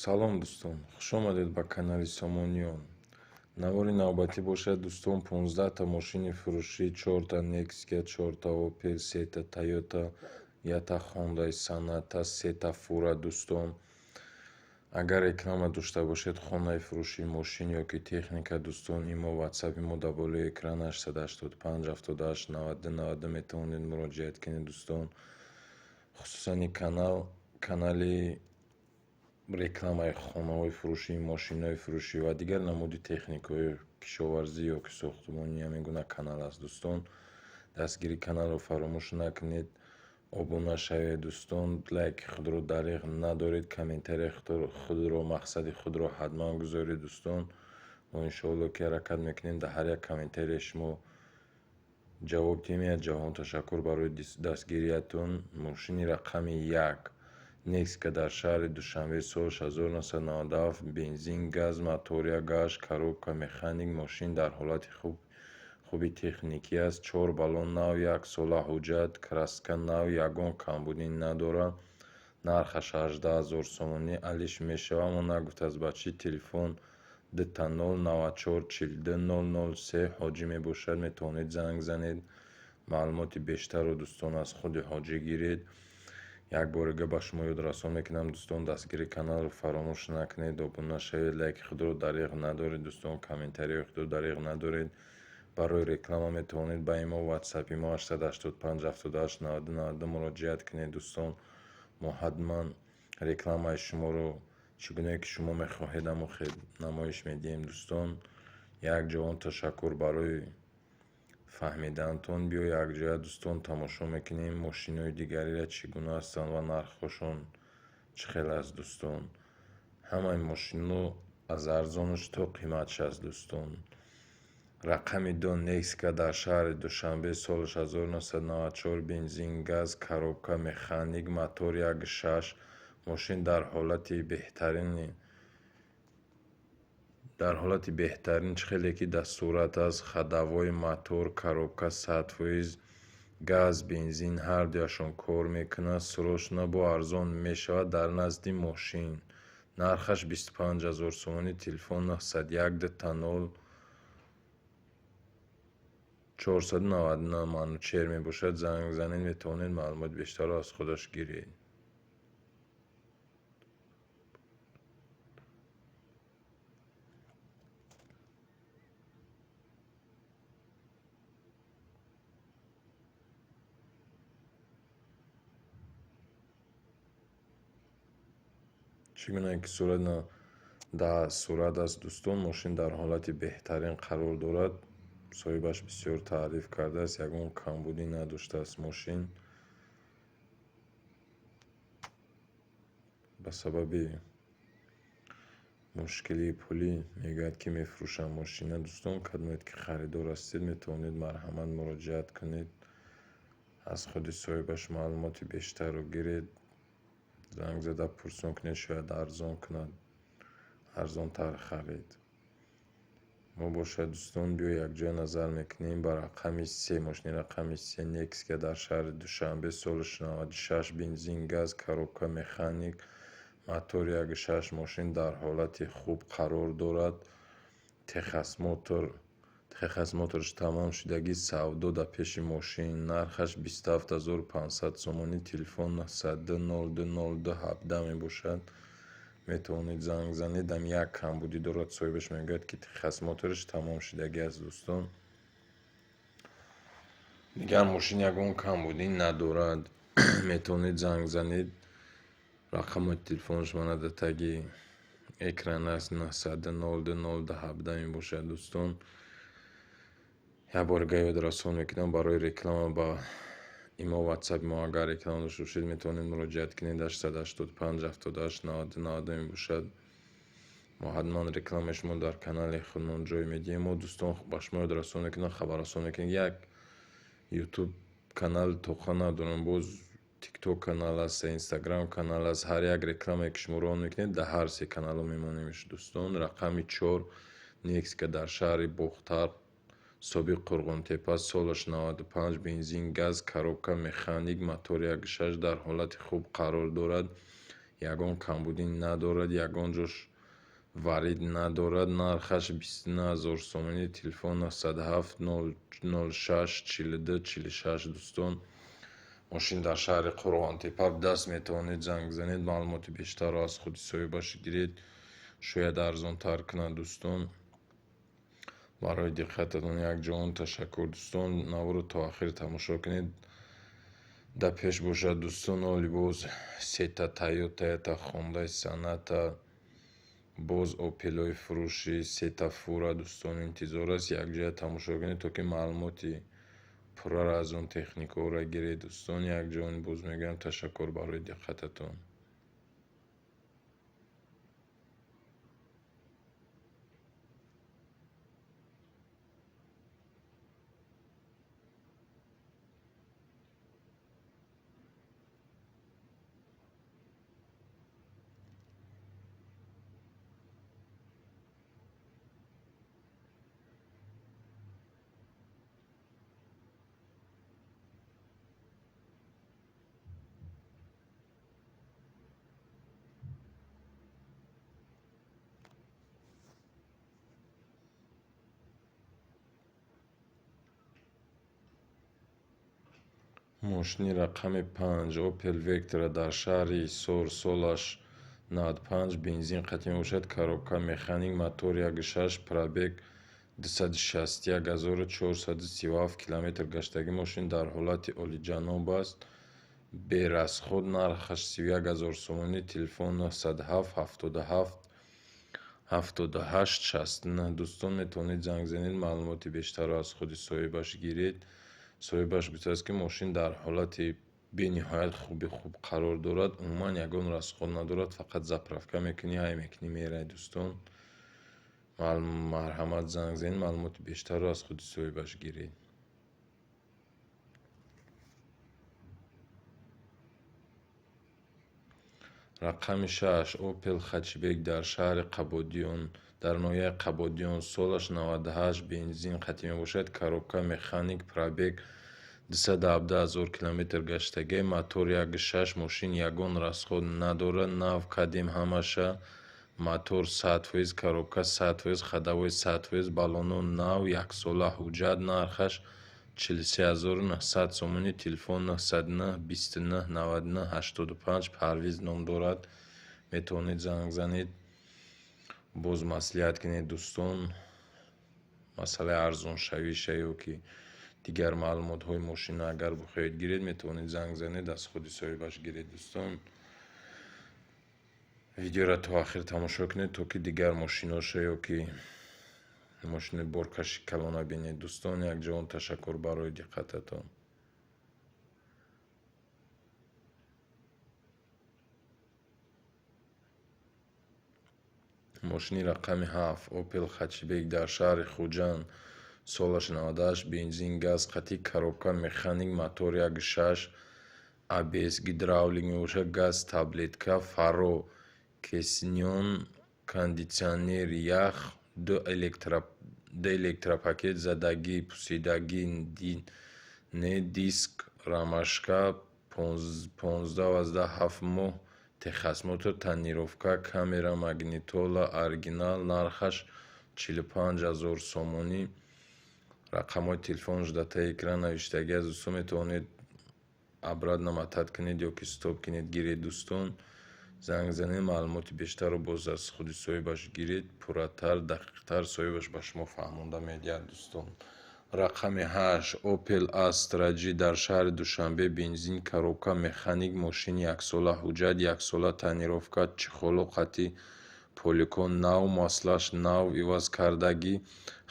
Салом, дӯстон, хушомадед ба канали Сомониён. Навори навбатӣ бошад, дӯстон, 15та мошини фурӯшӣ: чорта Нексия, чорта Опел, сета Тойота, якта Хондай Соната, сета фура. Дӯстон, агар реклама дошта бошед, хонаи фурӯши мошин ё ки техника, дӯстон, имо ватсапи мо дар болои экран 885 78 92 92 метавонед муроҷиат кунед, дӯстон. Хусусан ин канал канали рекламаи хонаҳои фурӯшӣ, мошинҳои фурӯшӣ ва дигар намуди техникаҳои кишоварзӣ ё ки сохтмонӣ, ҳамин гуна канал аст, дӯстон. Дастгири каналро фаромӯш накунед, обуна шавед, дӯстон, лайки худро дареғ надоред, комментарияи худро, мақсади худро ҳатман гузоред, дӯстон. Мо иншоалло ки ҳаракат мекунем дар ҳар як комментарияи шумо ҷавоб диҳем. Як ҷаҳон ташаккур барои дастгириятон. Мошини рақами як Нексия дар шаҳри Душанбе, соли 1997, бензин, газ, мотор як, коробка механик. Мошин дар ҳолати хуби техникӣ аст, чор баллон нав, як сола ҳуҷҷат, краска нав, ягон камбудӣ надорад. Нархаш 18 000 сомонӣ, алиш мешавад, аммо нагуфтааст ба чӣ. Телефон 00 94 42 003, Ҳоҷӣ мебошад. Метавонед занг занед, маълумоти бештарро, дӯстон, аз худи Ҳоҷӣ гиред. Як борига ба шумо ёдрасон мекунам, дӯстон, дастгири каналро фаромӯш накунед, обуна шавед, лайки худро дареғ надоред, дӯстон, комментарияи худро дареғ надоред. Барои реклама метавонед ба имо ватсапи мо 885 78 92 92 муроҷиат кунед, дӯстон. Мо ҳатман рекламаи шуморо чӣ гунае ки шумо мехоҳед, ҳамон хел намоиш медиҳем, дӯстон. Як ҷаҳон ташаккур барои фаҳмидаантон. Биё якҷоя, дӯстон, тамошо мекунем мошинҳои дигариро, чӣ гуна ҳастанд ва нархҳошон чӣ хел аст, дӯстон. Ҳамаи мошинҳо аз арзонаш то қиматш аст, дӯстон. Рақами ду Нексия дар шаҳри Душанбе, соли 1994, бензин, газ, коробка механик, мотор 1,6. Мошин дар ҳолати беҳтарин, чӣ хеле ки дар сурат аст. Ходовой, мотор, коробка 100%, газ, бензин ҳардуяшон кор мекунад. Срочно бо арзон мешавад дар назди мошин. Нархаш 25 000 сомонӣ. Телефон 901 00 499, Манучер мебошад. Занг занед, метавонед маълумоти бештарро аз худаш гиред. Чӣ гунае ки сурат дар сурат аст, дӯстон, мошин дар ҳолати беҳтарин қарор дорад. Соҳибаш бисёр таъриф кардааст, ягон камбудӣ надоштааст мошин. Ба сабаби мушкилии пулӣ мегӯяд, ки мефурӯшам мошина. Дӯстон, кадомед ки харидор ҳастед, метавонед марҳамат муроҷиат кунед, аз худи соҳибаш маълумоти бештарро гиред, занг зада пурсон кунед, шояд арзон кунад, арзонтар харед. Мо бошад, дӯстон, биё якҷоя назар мекунем ба рақами се. Мошини рақами се Нексия дар шаҳри Душанбе, соли 96, бензин, газ, коробка механик, мотор 1,6. Мошин дар ҳолати хуб қарор дорад, техосмотраш тамом шудагӣ, савдо дар пеши мошин. Нархаш 27 500 сомонӣ. Телефон 902 02 02 17 мебошад, метавонед занг занед. Ам як камбудӣ дорад, соҳибаш мегӯяд, ки техосмотраш тамом шудагӣ аст, дӯстон. Дигар мошин ягон камбудӣ надорад. Метавонед занг занед, рақамҳои телефонаш мана дар таги экран аст, 902 02 02 17 мебошад, дӯстон. Як борига ёдрасон мекунам, барои реклама ба имо ватсапи мо агар реклама дошта бошед, метавонед муроҷиат кунед, 885 78 92 92 мебошад. Мо ҳатман рекламаи шумо дар канали худмон ҷой медиҳем. Мо, дӯстон, ба шумо ёдрасон мекунам, хабаррасон мекунем, як ютуб канал тоқа надорам, боз тикток канал аст, инстаграм канал аст. Ҳар як рекламае ки шумо рон мекунед, дар ҳар се каналҳо мемонемш, дӯстон. Рақами чор Нексия дар шаҳри Бохтар, собиқ Қурғонтепа, солаш 95, бензин, газ, коробка механик, мотор 1,6, дар ҳолати хуб қарор дорад. Ягон камбудӣ надорад, ягон ҷош варид надорад. Нархаш 29 000 сомонӣ. Телефон 907 06 42 46. Дӯстон, мошин дар шаҳри Қурғонтеппа даст, метавонед занг занед, маълумоти бештарро аз худи соҳибаш гиред, шояд арзонтар кунад. Дӯстон, барои диққататон якҷоҳон ташаккур. Дӯстон, наворо то охир тамошо кунед. Дар пеш бошад, дӯстон, оли боз сета Тойота, ята Хондай Соната, боз Опелҳои фурӯшӣ, сета фура, дӯстон, интизор аст. Якҷоя тамошо кунед, то ки маълумоти пурраро аз он техникаҳоро гиред. Дӯстон, якҷоҳон боз мегӯям, ташаккур барои диққататон. Мошини рақами панҷ Опел Вектра дар шаҳри Ҳисор, солаш 95, бензин қатъи мебошад, коробка механик, мотор 1,6, пробег 261 437 километр гаштагӣ. Мошин дар ҳолати олиҷаноб аст, бе расход. Нархаш 31 000 сомонӣ. Телефон 907 77 78 69. Дӯстон, метавонед занг занед, маълумоти бештарро аз худи соҳибаш гиред. Соҳибаш гуфтааст, ки мошин дар ҳолати бениҳоят хуби хуб қарор дорад, умуман ягон расход надорад, фақат заправка мекунӣ, ҳай мекунӣ, меравӣ. Дӯстон, марҳамат, занг занед, маълумоти бештарро аз худи соҳибаш гиред. Рақами шаш Опел Хэтчбек дар шаҳри Қабодиён, дар ноҳияи Қабодиён, солаш 98, бензин қатъи мебошад, коробка механик, пробег 217 000 километр гаштагӣ, мотор 1,6. Мошин ягон расход надорад, нав кардем ҳамаша. Мотор 100%, коробка 100%, ходовой 100%, баллоно нав, яксола ҳуҷҷат. Нархаш 43 900 сомонӣ. Телефон 909 29 99 85, Парвиз ном дорад. Метавонед занг занед, боз маслиҳат кунед, дӯстон. Масъалаи арзоншавиша ё ки дигар маълумотҳои мошина агар бихоҳед гиред, метавонед занг занед, аз худи соҳибаш гиред. Дӯстон, видеоро то охир тамошо кунед, то ки дигар мошиноша ё ки мошини боркаши калона бинед. Дӯстон, якҷоҳон ташаккур барои диққататон. Мошини рақами ҳафт Опел Хэтчбек дар шаҳри Хуҷанд, солаш 98, бензин, газ қатъи, коробка механик, мотор 1,6, АБС, гидравлик мебошад, газ таблетка, фаро ксенон, кондитсионер, ях, ду электропакет, задагӣ, пусидагӣ не, диск, рамашка, 15,7 моҳ техосмотр, тонировка, камера, магнитола оригинал. Нархаш 45 000 сомонӣ. Рақамҳои телефонаш дар таи экран навиштагӣ аст. Дӯстон, метавонед обратно мотать кунед ё ки стоп кунед, гиред. Дӯстон, занг занед, маълумоти бештарро боз аз худи соҳибаш гиред, пурратар, дақиқтар соҳибаш ба шумо фаҳмонда медиҳад. Дӯстон, рақами ҳашт Опел Астра Ҷи дар шаҳри Душанбе, бензин, коробка механик, мошини яксола ҳуҷҷат, яксола тонировка, чехоло қатъи, полико нав, маслаш нав иваз кардагӣ,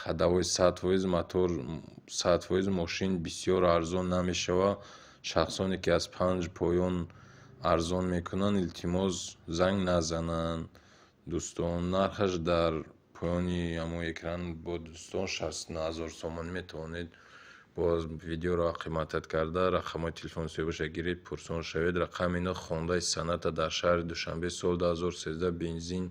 ходовой 100%, мотор 100%. Мошин бисёр арзон намешавад. Шахсоне ки аз панҷ поён арзон мекунанд, илтимос, занг назананд. Дӯстон, нархаш дар поёни ҳамон экран бо, дӯстон, 69 000 сомонӣ. Метавонед боз видеоро қиматат карда, рақамҳои телефони соҳибаша гиред, пурсон шавед. Рақами нӯҳ Хондаи Соната дар шаҳри Душанбе, соли 2013, бензин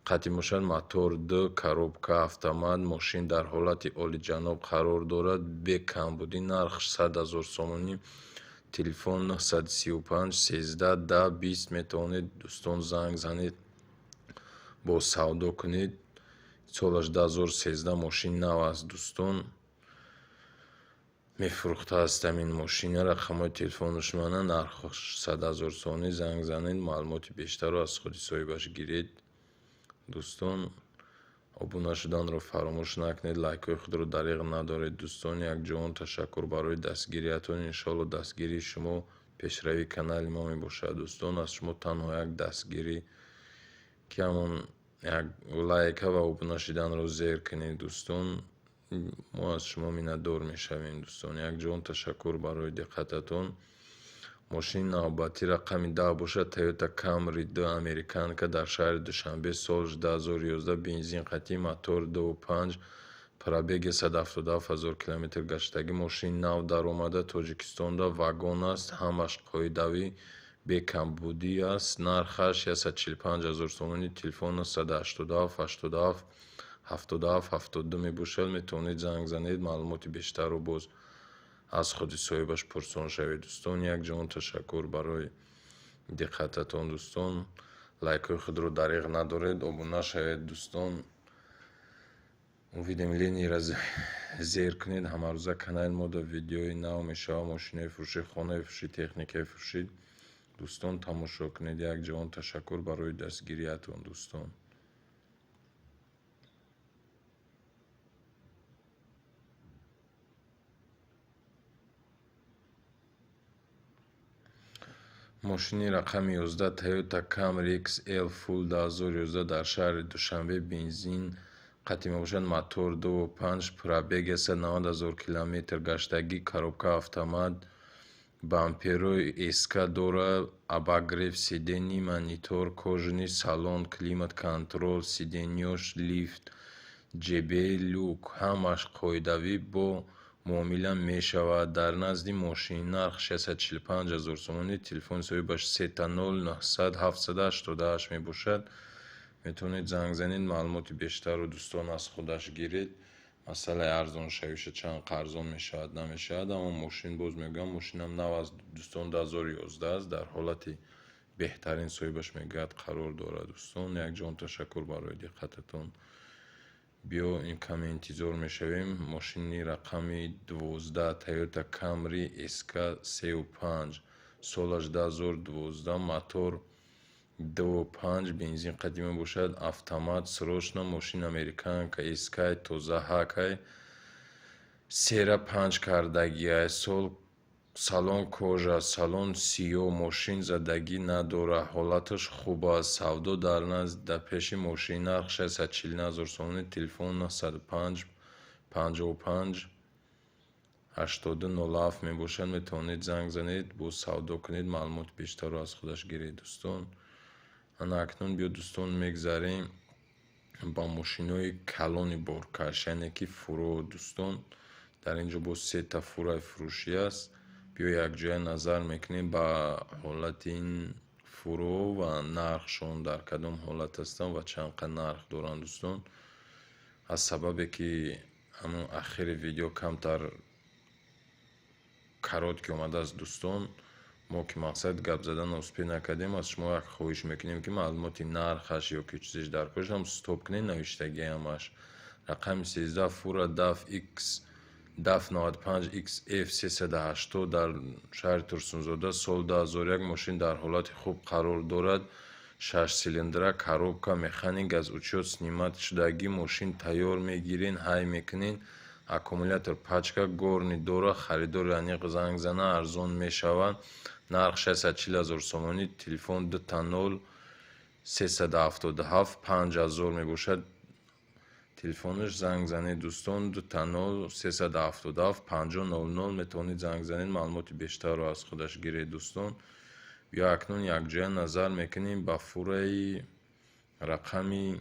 қатъи мебошад, мотор д, коробка автомат. Мошин дар ҳолати олиҷаноб қарор дорад, бе камбудӣ. Нарх 100 000 сомонӣ. Телефон 935 13 10 20, метавонед, дӯстон, занг занед, боз савдо кунед. Солаш 2013, мошин нав аст, дӯстон. Мефурӯхтааст ҳамин мошина. Рақамҳои телефонаш мана, нархаш 100 000 сомонӣ. Занг занед, маълумоти бештарро аз худи соҳибаш гиред. Дӯстон, обуна шуданро фаромӯш накунед, лайкҳои худро дариғ надоред. Дӯстон, якҷоон ташаккур барои дастгириятон. Иншоалло, дастгирии шумо пешравии канали мо мебошад. Дӯстон, аз шумо танҳо як дастгирӣ, ки ҳамон як лайка ва обуна шиданро зер кунед. Дӯстон, мо аз шумо миннатдор мешавем. Дӯстон, якҷоон ташаккур барои диққататон. Мошини навбатӣ рақами 10 бошад, Toyota Camry 2 американка, дар шаҳри Душанбе, соли 2011, бензин қатъӣ, мотор 2,5, пробеги 177 000 километр гаштагӣ. Мошини нав даромада Тоҷикистонда, вагон аст, ҳамаш қоидавӣ, бекамбудӣ аст. Нархаш 145 000 сомонӣ. Телефон 987 87 77 72 мебошад. Метавонед занг занед, маълумоти бештарро боз аз худи соҳибаш пурсон шавед. Дӯстон, якҷоон ташаккур барои диққататон. Дӯстон, лайкҳои худро дариғ надоред, обуна шавед. Дӯстон, уведомлениеро зер кунед, ҳамарӯза канали мо дар видеои нав мешавад, мошинои фурӯшӣ, хонаи фурӯшӣ, техникаи фурӯшӣ. Дӯстон, тамошо кунед. Якҷоон ташаккур барои дастгириятон, дӯстон. Мошини рақами 11, Toyota Camry XL Full, 2011, дар шаҳри Душанбе, бензин қатъӣ мебошад, мотор 2,5, пробег 190 000 километр гаштагӣ, коробка автомат, бамперои СК дорад, обогрев сидений, монитор, кожаный салон, климат контроль, сиденьёш лифт, JBL, люк, ҳамаш қоидавӣ, бо муомила мешавад. Дар назди мошин нарх 645 000 сомонӣ. Телефони соҳибаш 000 900 788 мебошад. Метавонед занг занед, маълумоти бештарро, дӯстон, аз худаш гиред. Масъалаи арзоншавиша, чанд арзон мешавад, намешавад. Аммо мошин, боз мегӯям, мошинам нав аст, дӯстон, 2011 аст, дар ҳолати беҳтарин, соҳибаш мегӯяд, қарор дорад. Дӯстон, якҷоон ташаккур барои диққататон. Биё, ин каме интизор мешавем. Мошини рақами 12, Toyota Camry SK 3,5, солаш 2012, мотор 2,5, бензин қатъӣ мебошад, автомат, срочно. Мошин американка, SK, тоза ҳакай, сера панҷ кардагиай. Сол салон кожа, салон сиёҳ, мошин задагӣ надорад, ҳолаташ хуб аст. Савдо дар назд, дар пеши мошин. Нарх 649 000 сомонӣ. Телефон 905 55 82 07 мебошад. Метавонед занг занед, боз савдо кунед, маълумоти бештарро аз худаш гиред. Дӯстон, ана акнун биё, дӯстон, мегзарем ба мошинои калони боркаш, яъне ки фуро. Дӯстон, дар ин ҷо боз сета фураи фурӯшӣ аст. Биё, якҷоя назар мекунем ба ҳолати ин фуро ва нархшон дар кадом ҳолат ҳастанд ва чанд қад нарх доранд. Дӯстон, аз сабабе ки ҳамун ахири видео камтар короткий омадааст, дӯстон, мо ки мақсад гап заданро успеть накардем, аз шумо як хоҳиш мекунем, ки маълумоти нархаш ё ки чизеш дар кор стоп кунед, навиштагӣ ҳамаш. Рақами 13, фура DAF X, DAF 95 XF 380, дар шаҳри Турсунзода, сол 2001, мошин дар ҳолати хуб қарор дорад, шашсилиндра, коробка механик, аз учёт снимать шудагӣ. Мошин тайёр мегирен, ҳай мекунен, аккумулятор пачка, горный дора. Харидори аниқ занг зана, арзон мешавад. Нарх 640 000 сомонӣ. Телефон 00 377 5000 мебошад телефонаш. Занг занед, дӯстон, 00 377 50 00, метавонед занг занед, маълумоти бештарро аз худаш гиред. Дӯстон, ё акнун якҷоя назар мекунем ба фураи рақами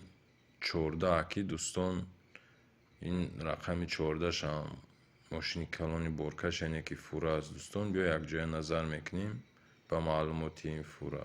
14, ки, дӯстон, ин рақами 14-шам мошини калони боркаш, яъне ки фура аст. Дӯстон, биё, якҷоя назар мекунем ба маълумоти ин фура.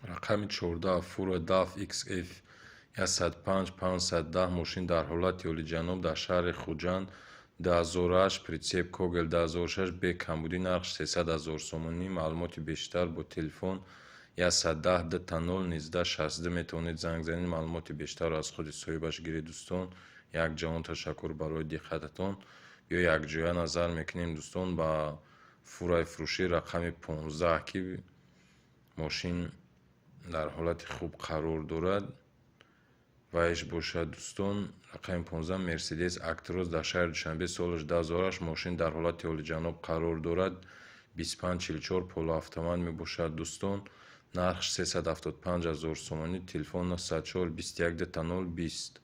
Рақами 14, фура DAF XF 105 510, мошин дар ҳолати олиҷаноб, дар шаҳри Хуҷанд, 2008, прицеп Когел 2006, бе камбудӣ, нархш 300 000 сомонӣ. Маълумоти бештар бо телефон 110 20 19 62 метавонед занг занед, маълумоти бештарро аз худи соҳибаш гиред. Дӯстон, як ҷаҳон ташаккур барои диққататон. Биё, якҷоя назар мекунем, дӯстон, ба фураи фурӯшии рақами 15, ки мошин дар ҳолати хуб қарор дорад. Вайш бошад, дӯстон, рақами 15, Мерседес Актрос, дар шаҳри Душанбе, солаш 2008, мошин дар ҳолати олиҷаноб қарор дорад, 2544, полуавтомат мебошад, дӯстон, нархш 375 000 сомонӣ, телефон 904 21 00 20.